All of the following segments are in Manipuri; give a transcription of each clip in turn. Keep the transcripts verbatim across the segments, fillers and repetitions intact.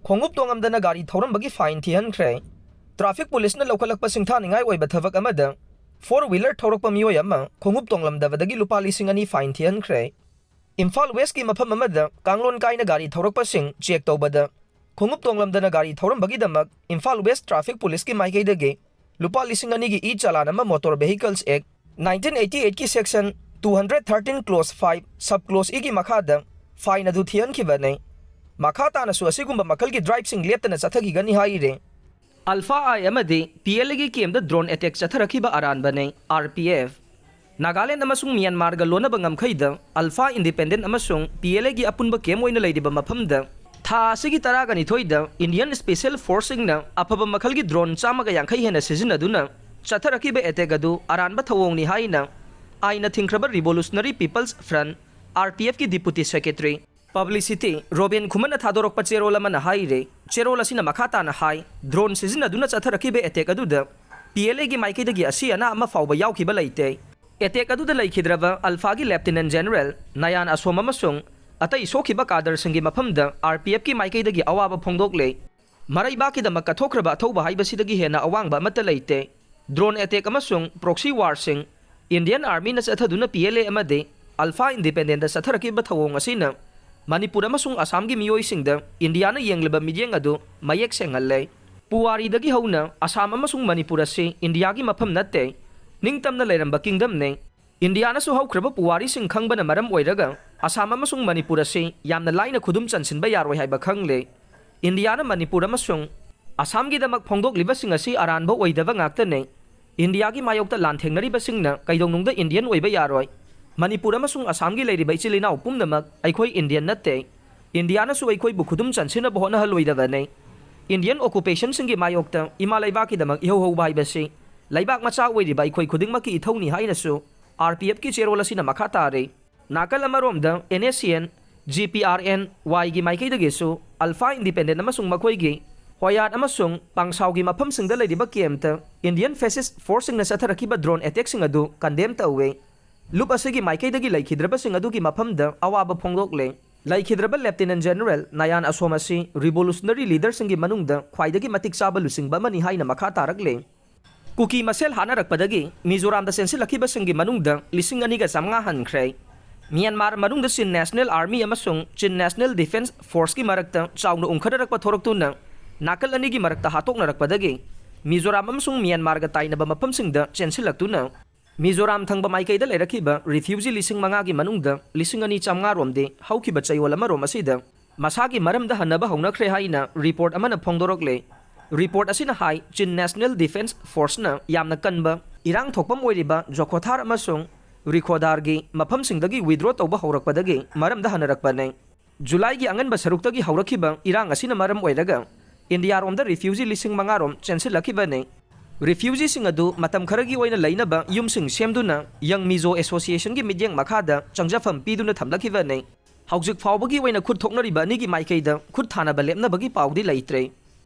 ꯈꯣꯡꯎꯞ ꯇꯣꯡꯂꯝꯗꯅ ꯒꯥꯔꯤ ꯊꯧꯔꯝꯕꯒꯤ fine ꯊꯤꯍꯟꯈ꯭ꯔꯦ꯫ Traffic policeꯅ ꯂꯧꯈꯠꯂꯛꯄ ꯁꯤꯡꯊꯥꯅꯤꯡꯉꯥꯏ ꯑꯣꯏꯕ ꯊꯕꯛ ꯑꯃꯗ four wheeler ꯊꯧꯔꯛꯄ ꯃꯤꯑꯣꯏ ꯑꯃ ꯈꯣꯡꯎꯞ ꯇꯣꯡꯂꯝꯗꯕꯗꯒꯤ ꯂꯨꯄꯥ ꯂꯤꯁꯤꯡ ꯑꯅꯤ fine ꯊꯤꯍꯟꯈ꯭ꯔꯦ꯫ ꯏꯝꯐꯥꯜ Westꯀꯤ ꯃꯐꯝ ꯑꯃꯗ ꯀꯥꯡꯂꯣꯟ ꯀꯥꯏꯅ ꯒꯥꯔꯤ ꯊꯧꯔꯛꯄꯁꯤꯡ check ꯇꯧꯕꯗ ꯈꯣꯡꯎꯞ ꯇꯣꯡꯂꯝꯗꯅ ꯒꯥꯔꯤ ꯊꯧꯔꯝꯕꯒꯤꯗꯃꯛ ꯏꯝꯐꯥꯜ West Traffic Policeꯀꯤ ꯃꯥꯏꯀꯩꯗꯒꯤ ꯂꯨꯄꯥ ꯂꯤꯁꯤꯡ ꯑꯅꯤꯒꯤ e-challan ꯑꯃ Motor Vehicles Act nineteen eighty eightꯀꯤ section two hundred thirteen clause five sub clause Eꯒꯤ ꯃꯈꯥꯗ fine ꯑꯗꯨ ꯊꯤꯍꯟꯈꯤꯕꯅꯤ꯫ ꯃꯈꯥ ꯇꯥꯅꯁꯨ ꯑꯁꯤꯒꯨꯝꯕ ꯃꯈꯜꯒꯤ driveꯁꯤꯡ ꯂꯦꯞꯇꯅ ꯆꯠꯊꯈꯤꯒꯅꯤ ꯍꯥꯏꯔꯤ꯫ ULFA-I ꯑꯃꯗꯤ PLAꯒꯤ campꯇ drone attack ꯆꯠꯊꯔꯛꯈꯤꯕ ꯑꯔꯥꯟꯕꯅꯤ꯫ RPF꯫ ꯅꯥꯒꯥꯂꯦꯟ ꯑꯃꯁꯨꯡ ꯃ꯭ꯌꯥꯟꯃꯥꯔꯒ ꯂꯣꯟꯅꯕ ꯉꯝꯈꯩꯗ ULFA Independent ꯑꯃꯁꯨꯡ PLAꯒꯤ ꯑꯄꯨꯟꯕ camp ꯑꯣꯏꯅ ꯂꯩꯔꯤꯕ ꯃꯐꯝꯗ ꯊꯥ ꯑꯁꯤꯒꯤ ꯇꯔꯥꯒ ꯅꯤꯊꯣꯏꯗ Indian Special Forceꯁꯤꯡꯅ ꯑꯐꯕ ꯃꯈꯜꯒꯤ drone ꯆꯥꯝꯃꯒ ꯌꯥꯡꯈꯩ ꯍꯦꯟꯅ ꯁꯤꯖꯤꯟꯅꯗꯨꯅ ꯆꯠꯊꯔꯛꯈꯤꯕ attack ꯑꯗꯨ ꯑꯔꯥꯟꯕ ꯊꯧꯑꯣꯡꯅꯤ ꯍꯥꯏꯅ ꯑꯥꯏꯟꯅ ꯊꯤꯡꯈ꯭ꯔꯕ Revolutionary People's Front, RPFꯀꯤ Deputy Secretary Publicity ꯔꯣꯕꯤꯟ ꯈꯨꯃꯟꯅ ꯊꯥꯗꯣꯔꯛꯄ ꯆꯦꯔꯣꯜ ꯑꯃꯅ ꯍꯥꯏꯔꯤ꯫ ꯆꯦꯔꯣꯜ ꯑꯁꯤꯅ ꯃꯈꯥ ꯇꯥꯅ ꯍꯥꯏ, drone ꯁꯤꯖꯤꯟꯅꯗꯨꯅ ꯆꯠꯊꯔꯛꯈꯤꯕ attack ꯑꯗꯨꯗ PLAꯒꯤ ꯃꯥꯏꯀꯩꯗꯒꯤ ꯑꯁꯤ ꯑꯅꯥ ꯑꯃ ꯐꯥꯎꯕ ꯌꯥꯎꯈꯤꯕ ꯂꯩꯇꯦ꯫ Attack ꯑꯗꯨꯗ ꯂꯩꯈꯤꯗ꯭ꯔꯕ ULFAꯒꯤ Lieutenant General ꯅꯌꯥꯟ ꯑꯁꯣꯝ ꯑꯃꯁꯨꯡ ꯑꯇꯩ ꯁꯣꯛꯈꯤꯕ cadreꯁꯤꯡꯒꯤ ꯃꯐꯝꯗ RPFꯀꯤ ꯃꯥꯏꯀꯩꯗꯒꯤ ꯑꯋꯥꯕ ꯐꯣꯡꯗꯣꯛꯂꯦ꯫ ꯃꯔꯩꯕꯥꯛꯀꯤꯗꯃꯛ ꯀꯠꯊꯣꯛꯈ꯭ꯔꯕ ꯑꯊꯧꯕ ꯍꯥꯏꯕꯁꯤꯗꯒꯤ ꯍꯦꯟꯅ ꯑꯋꯥꯡꯕ ꯑꯃꯠꯇ ꯂꯩꯇꯦ꯫ Drone attack ꯑꯃꯁꯨꯡ proxy warꯁꯤꯡ, Indian Armyꯅ ꯆꯠꯊꯗꯨꯅ PLA ꯑꯃꯗꯤ ULFA Independentꯇ ꯆꯠꯊꯔꯛꯈꯤꯕ ꯊꯧꯑꯣꯡ ꯑꯁꯤꯅ ꯃꯅꯤꯄꯨꯔ ꯑꯃꯁꯨꯡ ꯑꯁꯥꯝꯒꯤ ꯃꯤꯑꯣꯏꯁꯤꯡꯗ ꯏꯟꯗꯤꯌꯥꯅ ꯌꯦꯡꯂꯤꯕ ꯃꯤꯠꯌꯦꯡ ꯑꯗꯨ ꯃꯌꯦꯛ ꯁꯦꯡꯍꯜꯂꯦ꯫ ꯄꯨꯋꯥꯔꯤꯗꯒꯤ ꯍꯧꯅ ꯑꯁꯥꯝ ꯑꯃꯁꯨꯡ ꯃꯅꯤꯄꯨꯔ ꯑꯁꯤ ꯏꯟꯗꯤꯌꯥꯒꯤ ꯃꯐꯝ ꯅꯠꯇꯦ, ꯅꯤꯡꯇꯝꯅ ꯂꯩꯔꯝꯕ kingdomꯅꯤ꯫ ꯏꯟꯗꯤꯌꯥꯅꯁꯨ ꯍꯧꯈ꯭ꯔꯕ ꯄꯨꯋꯥꯔꯤꯁꯤꯡ ꯈꯪꯕꯅ ꯃꯔꯝ ꯑꯣꯏꯔꯒ ꯑꯁꯥꯝ ꯑꯃꯁꯨꯡ ꯃꯅꯤꯄꯨꯔ ꯑꯁꯤ ꯌꯥꯝꯅ ꯂꯥꯏꯅ ꯈꯨꯗꯨꯝ ꯆꯟꯁꯤꯟꯕ ꯌꯥꯔꯣꯏ ꯍꯥꯏꯕ ꯈꯪꯂꯦ꯫ ꯏꯟꯗꯤꯌꯥꯅ ꯃꯅꯤꯄꯨꯔ ꯑꯃꯁꯨꯡ ꯑꯁꯥꯝꯒꯤꯗꯃꯛ ꯐꯣꯡꯗꯣꯛꯂꯤꯕꯁꯤꯡ ꯑꯁꯤ ꯑꯔꯥꯟꯕ ꯑꯣꯏꯗꯕ ꯉꯥꯛꯇꯅꯤ꯫ ꯏꯟꯗꯤꯌꯥꯒꯤ ꯃꯥꯌꯣꯛꯇ ꯂꯥꯟꯊꯦꯡꯅꯔꯤꯕꯁꯤꯡꯅ ꯀꯩꯗꯧꯅꯨꯡꯗ ꯏꯟꯗꯤꯌꯟ ꯑꯣꯏꯕ ꯌꯥꯔꯣꯏ꯫ ꯃꯅꯤꯄꯨꯔ ꯑꯃꯁꯨꯡ ꯑꯁꯥꯝꯒꯤ ꯂꯩꯔꯤꯕ ꯏꯆꯤꯜ ꯏꯅꯥꯎ ꯄꯨꯝꯅꯃꯛ ꯑꯩꯈꯣꯏ ꯏꯟꯗꯤꯌꯟ ꯅꯠꯇꯦ꯫ ꯏꯟꯗꯤꯌꯥꯅꯁꯨ ꯑꯩꯈꯣꯏꯕꯨ ꯈꯨꯗꯨꯝ ꯆꯟꯁꯤꯟꯅꯕ ꯍꯣꯠꯅꯍꯜꯂꯣꯏꯗꯕꯅꯤ꯫ ꯏꯟꯗꯤꯌꯟ occupationꯁꯤꯡꯒꯤ ꯃꯥꯌꯣꯛꯇ ꯏꯃꯥ ꯂꯩꯕꯥꯛꯀꯤꯗꯃꯛ ꯏꯍꯧ ꯍꯧꯕ ꯍꯥꯏꯕꯁꯤ ꯂꯩꯕꯥꯛ ꯃꯆꯥ ꯑꯣꯏꯔꯤꯕ ꯑꯩꯈꯣꯏ ꯈꯨꯗꯤꯡꯃꯛꯀꯤ ꯏꯊꯧꯅꯤ ꯍꯥꯏꯅꯁꯨ RPFꯀꯤ ꯆꯦꯔꯣꯜ ꯑꯁꯤꯅ ꯃꯈꯥ ꯇꯥꯔꯤ꯫ ꯅꯥꯀꯜ ꯑꯃꯔꯣꯝꯗ NSCN, GPRN, Yꯒꯤ ꯃꯥꯏꯀꯩꯗꯒꯤꯁꯨ ULFA Independent ꯑꯃꯁꯨꯡ ꯃꯈꯣꯏꯒꯤ ꯍꯣꯌꯥꯠ ꯑꯃꯁꯨꯡ ꯄꯥꯡꯁꯥꯎꯒꯤ ꯃꯐꯝꯁꯤꯡꯗ ꯂꯩꯔꯤꯕ campꯇ Indian fascist forceꯁꯤꯡꯅ ꯆꯠꯊꯔꯛꯈꯤꯕ drone attackꯁꯤꯡ ꯑꯗꯨ condemn ꯇꯧꯏ꯫ ꯂꯨꯞ ꯑꯁꯤꯒꯤ ꯃꯥꯏꯀꯩꯗꯒꯤ ꯂꯩꯈꯤꯗ꯭ꯔꯕꯁꯤꯡ ꯑꯗꯨꯒꯤ ꯃꯐꯝꯗ ꯑꯋꯥꯕ ꯐꯣꯡꯗꯣꯛꯂꯦ꯫ ꯂꯩꯈꯤꯗ꯭ꯔꯕ Lieutenant General ꯅꯌꯥꯟ ꯑꯁꯣꯝ ꯑꯁꯤ revolutionary leaderꯁꯤꯡꯒꯤ ꯃꯅꯨꯡꯗ ꯈ꯭ꯋꯥꯏꯗꯒꯤ ꯃꯇꯤꯛ ꯆꯥꯕ ꯂꯨꯆꯤꯡꯕ ꯑꯃꯅꯤ ꯍꯥꯏꯅ ꯃꯈꯥ ꯇꯥꯔꯛꯂꯦ꯫ ꯀꯨꯀꯤ ꯃꯁꯦꯜ ꯍꯥꯠꯅꯔꯛꯄꯗꯒꯤ ꯃꯤꯖꯣꯔꯥꯝꯗ ꯆꯦꯟꯁꯤꯜꯂꯛꯈꯤꯕꯁꯤꯡꯒꯤ ꯃꯅꯨꯡꯗ ꯂꯤꯁꯤꯡ ꯑꯅꯤꯒ ꯆꯥꯃꯉꯥ ꯍꯟꯈ꯭ꯔꯦ꯫ ꯃ꯭ꯌꯥꯟꯃꯥꯔ ꯃꯅꯨꯡꯗ Chin National Army ꯑꯃꯁꯨꯡ Chin National Defence Forceꯀꯤ ꯃꯔꯛꯇ ꯆꯥꯎꯅ ꯎꯪꯈꯠꯅꯔꯛꯄ ꯊꯣꯔꯛꯇꯨꯅ ꯅꯥꯀꯜ ꯑꯅꯤꯒꯤ ꯃꯔꯛꯇ ꯍꯥꯠꯇꯣꯛꯅꯔꯛꯄꯗꯒꯤ ꯃꯤꯖꯣꯔꯥꯝ ꯑꯃꯁꯨꯡ ꯃ꯭ꯌꯥꯟꯃꯥꯔꯒ ꯇꯥꯏꯅꯕ ꯃꯐꯝꯁꯤꯡꯗ ꯆꯦꯟꯁꯤꯜꯂꯛꯇꯨꯅ ꯃꯤꯖꯣꯔꯥꯝ ꯊꯪꯕ ꯃꯥꯏꯀꯩꯗ ꯂꯩꯔꯛꯈꯤꯕ refugee ꯂꯤꯁꯤꯡ ꯃꯉꯥꯒꯤ ꯃꯅꯨꯡꯗ ꯂꯤꯁꯤꯡ ꯑꯅꯤ ꯆꯥꯃꯉꯥ ꯔꯣꯝꯗꯤ ꯍꯧꯈꯤꯕ ꯆꯌꯣꯜ ꯑꯃꯔꯣꯝ ꯑꯁꯤꯗ ꯃꯁꯥꯒꯤ ꯃꯔꯝꯗ ꯍꯟꯅꯕ ꯍꯧꯅꯈ꯭ꯔꯦ ꯍꯥꯏꯅ report ꯑꯃꯅ ꯐꯣꯡꯗꯣꯔꯛꯂꯦ꯫ Report ꯑꯁꯤꯅ ꯍꯥꯏ, Chin National Defence Forceꯅ ꯌꯥꯝꯅ ꯀꯟꯕ ꯏꯔꯥꯡ ꯊꯣꯛꯐꯝ ꯑꯣꯏꯔꯤꯕ ꯖꯣꯈꯣꯊꯥꯔ ꯑꯃꯁꯨꯡ ꯔꯤꯈꯣꯗꯥꯔꯒꯤ ꯃꯐꯝꯁꯤꯡꯗꯒꯤ withdraw ꯇꯧꯕ ꯍꯧꯔꯛꯄꯗꯒꯤ ꯃꯔꯝꯗ ꯍꯟꯅꯔꯛꯄꯅꯤ꯫ ꯖꯨꯂꯥꯏꯒꯤ ꯑꯉꯟꯕ ꯁꯔꯨꯛꯇꯒꯤ ꯍꯧꯔꯛꯈꯤꯕ ꯏꯔꯥꯡ ꯑꯁꯤꯅ ꯃꯔꯝ ꯑꯣꯏꯔꯒ ꯏꯟꯗꯤꯌꯥꯔꯣꯝꯗ refugee ꯂꯤꯁꯤꯡ ꯃꯉꯥ ꯔꯣꯝ ꯆꯦꯟꯁꯤꯜꯂꯛꯈꯤꯕꯅꯤ꯫ Refugeeꯁꯤꯡ ꯑꯗꯨ ꯃꯇꯝ ꯈꯔꯒꯤ ꯑꯣꯏꯅ ꯂꯩꯅꯕ ꯌꯨꯝꯁꯤꯡ ꯁꯦꯝꯗꯨꯅ Young Mizo Associationꯒꯤ ꯃꯤꯠꯌꯦꯡ ꯃꯈꯥꯗ ꯆꯪꯖꯐꯝ ꯄꯤꯗꯨꯅ ꯊꯝꯂꯛꯈꯤꯕꯅꯤ꯫ ꯍꯧꯖꯤꯛ ꯐꯥꯎꯕꯒꯤ ꯑꯣꯏꯅ ꯈꯨꯠ ꯊꯣꯛꯅꯔꯤꯕ ꯑꯅꯤꯒꯤ ꯃꯥꯏꯀꯩꯗ ꯈꯨꯠ ꯊꯥꯅꯕ ꯂꯦꯞꯅꯕꯒꯤ ꯄꯥꯎꯗꯤ ꯂꯩꯇ꯭ꯔꯦ꯫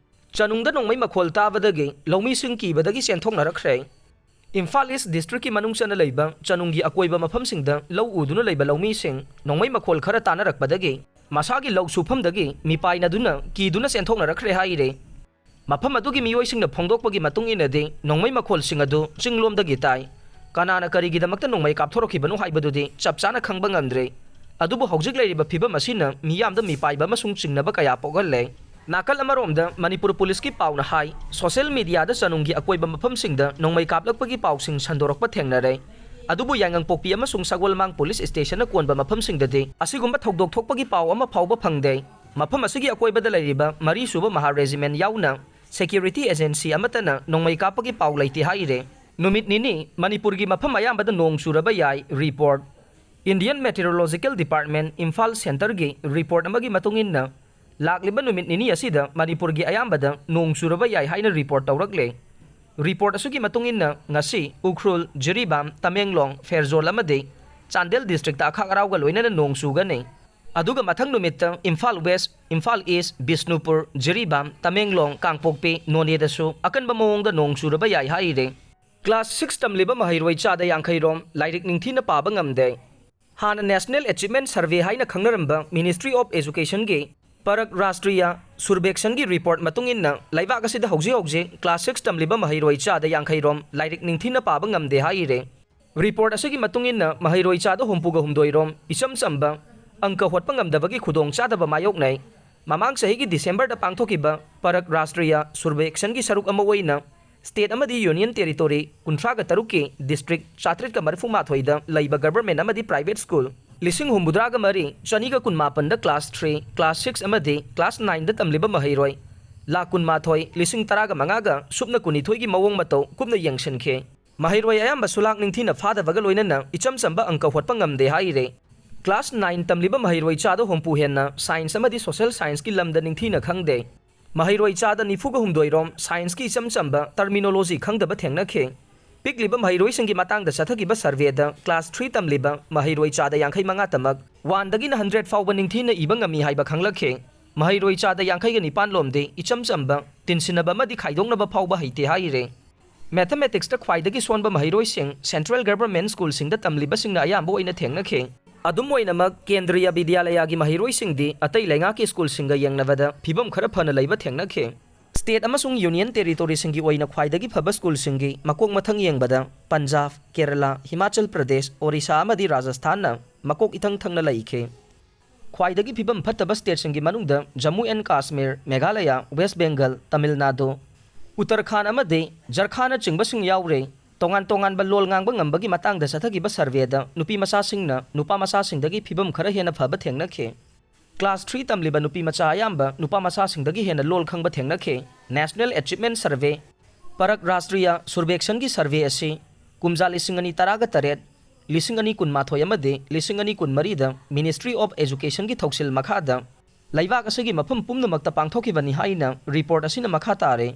ꯆꯅꯨꯡꯗ ꯅꯣꯡꯃꯩ ꯃꯈꯣꯜ ꯇꯥꯕꯗꯒꯤ ꯂꯧꯃꯤꯁꯤꯡ ꯀꯤꯕꯗꯒꯤ ꯆꯦꯟꯊꯣꯛꯅꯔꯛꯈ꯭ꯔꯦ꯫ ꯏꯝꯐꯥꯜ East Districtꯀꯤ ꯃꯅꯨꯡ ꯆꯟꯅ ꯂꯩꯕ ꯆꯅꯨꯡꯒꯤ ꯑꯀꯣꯏꯕ ꯃꯐꯝꯁꯤꯡꯗ ꯂꯧ ꯎꯗꯨꯅ ꯂꯩꯕ ꯂꯧꯃꯤꯁꯤꯡ ꯅꯣꯡꯃꯩ ꯃꯈꯣꯜ ꯈꯔ ꯇꯥꯅꯔꯛꯄꯗꯒꯤ ꯃꯁꯥꯒꯤ ꯂꯧ ꯁꯨꯐꯝꯗꯒꯤ ꯃꯤꯄꯥꯏꯅꯗꯨꯅ ꯀꯤꯗꯨꯅ ꯆꯦꯟꯊꯣꯛꯅꯔꯛꯈ꯭ꯔꯦ ꯍꯥꯏꯔꯤ꯫ ꯃꯐꯝ ꯑꯗꯨꯒꯤ ꯃꯤꯑꯣꯏꯁꯤꯡꯅ ꯐꯣꯡꯗꯣꯛꯄꯒꯤ ꯃꯇꯨꯡ ꯏꯟꯅꯗꯤ ꯅꯣꯡꯃꯩ ꯃꯈꯣꯜꯁꯤꯡ ꯑꯗꯨ ꯆꯤꯡꯂꯣꯝꯗꯒꯤ ꯇꯥꯏ꯫ ꯀꯅꯥꯅ ꯀꯔꯤꯒꯤꯗꯃꯛꯇ ꯅꯣꯡꯃꯩ ꯀꯥꯞꯊꯣꯔꯛꯈꯤꯕꯅꯣ ꯍꯥꯏꯕꯗꯨꯗꯤ ꯆꯞ ꯆꯥꯅ ꯈꯪꯕ ꯉꯝꯗ꯭ꯔꯦ꯫ ꯑꯗꯨꯕꯨ ꯍꯧꯖꯤꯛ ꯂꯩꯔꯤꯕ ꯐꯤꯕꯝ ꯑꯁꯤꯅ ꯃꯤꯌꯥꯝꯗ ꯃꯤꯄꯥꯏꯕ ꯑꯃꯁꯨꯡ ꯆꯤꯡꯅꯕ ꯀꯌꯥ ꯄꯣꯛꯍꯜꯂꯦ꯫ ꯅꯥꯀꯜ ꯑꯃꯔꯣꯝꯗ ꯃꯅꯤꯄꯨꯔ ꯄꯨꯂꯤꯁꯀꯤ ꯄꯥꯎꯅ ꯍꯥꯏ, social mediaꯗ ꯆꯅꯨꯡꯒꯤ ꯑꯀꯣꯏꯕ ꯃꯐꯝꯁꯤꯡꯗ ꯅꯣꯡꯃꯩ ꯀꯥꯞꯂꯛꯄꯒꯤ ꯄꯥꯎꯁꯤꯡ ꯁꯟꯗꯣꯔꯛꯄ ꯊꯦꯡꯅꯔꯦ꯫ ꯑꯗꯨꯕꯨ ꯌꯥꯏꯉꯪꯄꯣꯛꯄꯤ ꯑꯃꯁꯨꯡ ꯁꯒꯣꯜꯃꯥꯡ ꯄꯨꯂꯤꯁ ꯁ꯭ꯇꯦꯁꯟꯅ ꯀꯣꯟꯕ ꯃꯐꯝꯁꯤꯡꯗꯗꯤ ꯑꯁꯤꯒꯨꯝꯕ ꯊꯧꯗꯣꯛ ꯊꯣꯛꯄꯒꯤ ꯄꯥꯎ ꯑꯃ ꯐꯥꯎꯕ ꯐꯪꯗꯦ꯫ ꯃꯐꯝ ꯑꯁꯤꯒꯤ ꯑꯀꯣꯏꯕꯗ ꯂꯩꯔꯤꯕ ꯃꯔꯤꯁꯨꯕ ꯃꯍꯥ ꯔꯦꯖꯤꯃꯦꯟ ꯌꯥꯎꯅ security agency ꯑꯃꯠꯇꯅ ꯅꯣꯡꯃꯩ ꯀꯥꯞꯄꯒꯤ ꯄꯥꯎ ꯂꯩꯇꯦ ꯍꯥꯏꯔꯦ꯫ ꯅꯨꯃꯤꯠ ꯅꯤꯅꯤ ꯃꯅꯤꯄꯨꯔꯒꯤ ꯃꯐꯝ ꯑꯌꯥꯝꯕꯗ ꯅꯣꯡ ꯆꯨꯔꯕ ꯌꯥꯏ report꯫ Indian Meteorological Department Imphal centreꯒꯤ report ꯑꯃꯒꯤ ꯃꯇꯨꯡ ꯏꯟꯅ, ꯂꯥꯛꯂꯤꯕ ꯅꯨꯃꯤꯠ ꯅꯤꯅꯤ ꯑꯁꯤꯗ ꯃꯅꯤꯄꯨꯔꯒꯤ ꯑꯌꯥꯝꯕꯗ ꯅꯣꯡ ꯆꯨꯔꯕ ꯌꯥꯏ ꯍꯥꯏꯅ report ꯇꯧꯔꯛꯂꯦ꯫ Report ꯑꯁꯤꯒꯤ ꯃꯇꯨꯡ ꯏꯟꯅ, ꯉꯁꯤ ꯎꯈ꯭ꯔꯨꯜ, ꯖꯤꯔꯤꯕꯥꯝ, ꯇꯃꯦꯡꯂꯣꯡ, ꯐꯦꯔꯖꯣꯜ ꯑꯃꯗꯤ ꯆꯥꯟꯗꯦꯜ districtꯇ ꯑꯈꯥꯛ ꯑꯔꯥꯎꯒ ꯂꯣꯏꯅꯅ ꯅꯣꯡ ꯆꯨꯒꯅꯤ꯫ ꯑꯗꯨꯒ ꯃꯊꯪ ꯅꯨꯃꯤꯠꯇ ꯏꯝꯐꯥꯜ West, ꯏꯝꯐꯥꯜ East, ꯕꯤꯁꯅꯨꯄꯨꯔ, ꯖꯤꯔꯤꯕꯥꯝ, ꯇꯃꯦꯡꯂꯣꯡ, ꯀꯥꯡꯄꯣꯛꯄꯤ, ꯅꯣꯅꯦꯗꯁꯨ ꯑꯀꯟꯕ ꯃꯑꯣꯡꯗ ꯅꯣꯡ ꯆꯨꯔꯕ ꯌꯥꯏ ꯍꯥꯏꯔꯤ꯫ Class six ꯇꯝꯂꯤꯕ ꯃꯍꯩꯔꯣꯏ ꯆꯥꯗ ꯌꯥꯡꯈꯩ ꯔꯣꯝ ꯂꯥꯏꯔꯤꯛ ꯅꯤꯡꯊꯤꯅ ꯄꯥꯕ ꯉꯝꯗꯦ꯫ ꯍꯥꯟꯅ National Achievement Survey ꯍꯥꯏꯅ ꯈꯪꯅꯔꯝꯕ Ministry of Educationꯒꯤ ꯄꯔꯛ ꯔꯥꯁꯇ꯭ꯔꯤꯌꯥ ꯁꯨꯔꯕꯦꯛꯁꯟꯒꯤ ꯔꯤꯄꯣꯔꯠ ꯃꯇꯨꯡ ꯏꯟꯅ, ꯂꯩꯕꯥꯛ ꯑꯁꯤꯗ ꯍꯧꯖꯤꯛ ꯍꯧꯖꯤꯛ ꯀ꯭ꯂꯥꯁ ꯁꯤꯛꯁ ꯇꯝꯂꯤꯕ ꯃꯍꯩꯔꯣꯏ ꯆꯥꯗ ꯌꯥꯡꯈꯩ ꯔꯣꯝ ꯂꯥꯏꯔꯤꯛ ꯅꯤꯡꯊꯤꯅ ꯄꯥꯕ ꯉꯝꯗꯦ ꯍꯥꯏꯔꯦ꯫ ꯔꯤꯄꯣꯔꯠ ꯑꯁꯤꯒꯤ ꯃꯇꯨꯡ ꯏꯟꯅ, ꯃꯍꯩꯔꯣꯏ ꯆꯥꯗ ꯍꯨꯝꯐꯨꯒ ꯍꯨꯝꯗꯣꯏ ꯔꯣꯝ ꯏꯆꯝ ꯆꯝꯕ ꯑꯪꯀ ꯍꯣꯠꯄ ꯉꯝꯗꯕꯒꯤ ꯈꯨꯗꯣꯡꯆꯥꯗꯕ ꯃꯥꯌꯣꯛꯅꯩ꯫ ꯃꯃꯥꯡ ꯆꯍꯤꯒꯤ ꯗꯤꯁꯦꯝꯕꯔꯗ ꯄꯥꯡꯊꯣꯛꯈꯤꯕ ꯄꯔꯛ ꯔꯥꯁꯇ꯭ꯔꯤꯌꯥ ꯁꯨꯔꯕꯦꯛꯁꯟꯒꯤ ꯁꯔꯨꯛ ꯑꯃ ꯑꯣꯏꯅ, ꯁ꯭ꯇꯦꯠ ꯑꯃꯗꯤ ꯌꯨꯅꯤꯌꯟ ꯇꯦꯔꯤꯇꯣꯔꯤ ꯀꯨꯟꯊ꯭ꯔꯥꯒ ꯇꯔꯨꯛꯀꯤ ꯗꯤꯁꯇ꯭ꯔꯤꯛ ꯆꯥꯇ꯭ꯔꯦꯠꯀ ꯃꯔꯤꯐꯨ ꯃꯥꯊꯣꯏꯗ ꯂꯩꯕ ꯒꯚꯔꯟꯃꯦꯟꯠ ꯑꯃꯗꯤ ꯄ꯭ꯔꯥꯏꯚꯦꯠ ꯁ꯭ꯀꯨꯜ ꯂꯤꯁꯤꯡ ꯍꯨꯝꯐꯨꯇꯔꯥꯒ ꯃꯔꯤ, ꯆꯅꯤꯒ ꯀꯨꯟꯃꯥꯄꯟꯗ ꯀ꯭ꯂꯥꯁ ꯊ꯭ꯔꯤ, ꯀ꯭ꯂꯥꯁ ꯁꯤꯛꯁ ꯑꯃꯗꯤ ꯀ꯭ꯂꯥꯁ ꯅꯥꯏꯟꯗ ꯇꯝꯂꯤꯕ ꯃꯍꯩꯔꯣꯏ ꯂꯥꯈ ꯀꯨꯟꯃꯥꯊꯣꯏ, ꯂꯤꯁꯤꯡ ꯇꯔꯥꯒ ꯃꯉꯥꯒ ꯁꯨꯞꯅ ꯀꯨꯟꯅꯤꯊꯣꯏꯒꯤ ꯃꯑꯣꯡ ꯃꯇꯧ ꯀꯨꯞꯅ ꯌꯦꯡꯁꯤꯟꯈꯤ꯫ ꯃꯍꯩꯔꯣꯏ ꯑꯌꯥꯝꯕ ꯁꯨꯂꯥꯛ ꯅꯤꯡꯊꯤꯅ ꯐꯥꯗꯕꯒ ꯂꯣꯏꯅꯅ ꯏꯆꯝ ꯆꯝꯕ ꯑꯪꯀ ꯍꯣꯠꯄ ꯉꯝꯗꯦ ꯍꯥꯏꯔꯦ꯫ ꯀ꯭ꯂꯥꯁ ꯅꯥꯏꯟ ꯇꯝꯂꯤꯕ ꯃꯍꯩꯔꯣꯏ ꯆꯥꯗ ꯍꯨꯝꯐꯨ ꯍꯦꯟꯅ ꯁꯥꯏꯟꯁ ꯑꯃꯗꯤ ꯁꯣꯁꯦꯜ ꯁꯥꯏꯟꯁꯀꯤ ꯂꯝꯗ ꯅꯤꯡꯊꯤꯅ ꯈꯪꯗꯦ꯫ ꯃꯍꯩꯔꯣꯏ ꯆꯥꯗ ꯅꯤꯐꯨꯒ ꯍꯨꯝꯗꯣꯏ ꯔꯣꯝ ꯁꯥꯏꯟꯁꯀꯤ ꯏꯆꯝ ꯆꯝꯕ ꯇꯔꯃꯤꯅꯣꯂꯣꯖꯤ ꯈꯪꯗꯕ ꯊꯦꯡꯅꯈꯤ꯫ ꯄꯤꯛꯂꯤꯕ ꯃꯍꯩꯔꯣꯏꯁꯤꯡꯒꯤ ꯃꯇꯥꯡꯗ ꯆꯠꯊꯈꯤꯕ ꯁꯔꯚꯦꯗ ꯀ꯭ꯂꯥꯁ ꯊ꯭ꯔꯤ ꯇꯝꯂꯤꯕ ꯃꯍꯩꯔꯣꯏ ꯆꯥꯗ ꯌꯥꯡꯈꯩ ꯃꯉꯥ ꯇꯃꯛ ꯋꯥꯟꯗꯒꯤꯅ ꯍꯟꯗ꯭ꯔꯦꯠ ꯐꯥꯎꯕ ꯅꯤꯡꯊꯤꯅ ꯏꯕ ꯉꯝꯃꯤ ꯍꯥꯏꯕ ꯈꯪꯂꯛꯈꯤ꯫ ꯃꯍꯩꯔꯣꯏ ꯆꯥꯗ ꯌꯥꯡꯈꯩꯒ ꯅꯤꯄꯥꯟ ꯂꯣꯝꯗꯤ ꯏꯆꯝ ꯆꯝꯕ, ꯇꯤꯟꯁꯤꯟꯅꯕ ꯑꯃꯗꯤ ꯈꯥꯏꯗꯣꯛꯅꯕ ꯐꯥꯎꯕ ꯍꯩꯇꯦ ꯍꯥꯏꯔꯦ꯫ ꯃꯦꯊꯃꯦꯇꯤꯛꯁꯇ ꯈ꯭ꯋꯥꯏꯗꯒꯤ ꯁꯣꯟꯕ ꯃꯍꯩꯔꯣꯏꯁꯤꯡ ꯁꯦꯟꯇ꯭ꯔꯦꯜ ꯒꯚꯔꯟꯃꯦꯟꯠ ꯁ꯭ꯀꯨꯜꯁꯤꯡꯗ ꯇꯝꯂꯤꯕꯁꯤꯡꯅ ꯑꯌꯥꯝꯕ ꯑꯣꯏꯅ ꯊꯦꯡꯅꯈꯤ꯫ ꯑꯗꯨꯝ ꯑꯣꯏꯅꯃꯛ, ꯀꯦꯟꯗ꯭ꯔꯤꯌꯥ ꯕꯤꯗ꯭ꯌꯥꯂꯌꯥꯒꯤ ꯃꯍꯩꯔꯣꯏꯁꯤꯡꯗꯤ ꯑꯇꯩ ꯂꯩꯉꯥꯛꯀꯤ ꯁ꯭ꯀꯨꯜꯁꯤꯡꯒ ꯌꯦꯡꯅꯕꯗ ꯐꯤꯚꯝ ꯈꯔ ꯐꯅ ꯂꯩꯕ ꯊꯦꯡꯅꯈꯤ꯫ ꯁ꯭ꯇꯦꯠ ꯑꯃꯁꯨꯡ ꯌꯨꯅꯤꯌꯟ ꯇꯦꯔꯤꯇꯣꯔꯤꯁꯤꯡꯒꯤ ꯑꯣꯏꯅ ꯈ꯭ꯋꯥꯏꯗꯒꯤ ꯐꯕ ꯁ꯭ꯀꯨꯜꯁꯤꯡꯒꯤ ꯃꯀꯣꯛ ꯃꯊꯪ ꯌꯦꯡꯕꯗ ꯄꯟꯖꯥꯕ, ꯀꯦꯔꯂꯥ, ꯍꯤꯃꯥꯆꯜ ꯄ꯭ꯔꯗꯦꯁ, ꯑꯣꯔꯤꯁꯥ ꯑꯃꯗꯤ ꯔꯥꯖꯁꯊꯥꯟꯅ ꯃꯀꯣꯛ ꯏꯊꯪ ꯊꯪꯅ ꯂꯩꯈꯤ꯫ ꯈ꯭ꯋꯥꯏꯗꯒꯤ ꯐꯤꯕꯝ ꯐꯠꯇꯕ ꯁ꯭ꯇꯦꯠꯁꯤꯡꯒꯤ ꯃꯅꯨꯡꯗ ꯖꯝꯃꯨ ꯑꯦꯟ ꯀꯥꯁꯃꯤꯔ, ꯃꯦꯘꯥꯂꯌꯥ, ꯋꯦꯁ ꯕꯦꯡꯒꯜ, ꯇꯥꯃꯤꯜ ꯅꯥꯗꯨ, ꯎꯠꯇꯔꯈꯥꯟꯗ ꯑꯃꯗꯤ ꯖꯔꯈꯥꯟꯗꯅꯆꯤꯡꯕꯁꯤꯡ ꯌꯥꯎꯔꯤ꯫ ꯇꯣꯉꯥꯟ ꯇꯣꯉꯥꯟꯕ ꯂꯣꯜ ꯉꯥꯡꯕ ꯉꯝꯕꯒꯤ ꯃꯇꯥꯡꯗ ꯆꯠꯊꯈꯤꯕ ꯁꯔꯚꯦꯗ ꯅꯨꯄꯤ ꯃꯆꯥꯁꯤꯡꯅ ꯅꯨꯄꯥ ꯃꯆꯥꯁꯤꯡꯗꯒꯤ ꯐꯤꯕꯝ ꯈꯔ ꯍꯦꯟꯅ ꯐꯕ ꯊꯦꯡꯅꯈꯤ꯫ ꯀ꯭ꯂꯥꯁ ꯊ꯭ꯔꯤ ꯇꯝꯂꯤꯕ ꯅꯨꯄꯤ ꯃꯆꯥ ꯑꯌꯥꯝꯕ ꯅꯨꯄꯥ ꯃꯆꯥꯁꯤꯡꯗꯒꯤ ꯍꯦꯟꯅ ꯂꯣꯜ ꯈꯪꯕ ꯊꯦꯡꯅꯈꯤ꯫ National achievement survey, Parakh Rashtriya ꯁꯨꯔꯕꯦꯛꯁꯟꯒꯤ ꯁꯔꯚꯦ ꯑꯁꯤ ꯀꯨꯝꯖꯥ ꯂꯤꯁꯤꯡ ꯑꯅꯤ ꯇꯔꯥꯒ ꯇꯔꯦꯠ, ꯂꯤꯁꯤꯡ ꯑꯅꯤ ꯀꯨꯟꯃꯥꯊꯣꯏ ꯑꯃꯗꯤ ꯂꯤꯁꯤꯡ ꯑꯅꯤ ꯀꯨꯟꯃꯔꯤꯗ Ministry of Educationꯒꯤ ꯊꯧꯁꯤꯜ ꯃꯈꯥꯗ ꯂꯩꯕꯥꯛ ꯑꯁꯤꯒꯤ ꯃꯐꯝ ꯄꯨꯝꯅꯃꯛꯇ ꯄꯥꯡꯊꯣꯛꯈꯤꯕꯅꯤ ꯍꯥꯏꯅ ꯔꯤꯄꯣꯔꯠ ꯑꯁꯤꯅ ꯃꯈꯥ ꯇꯥꯔꯦ꯫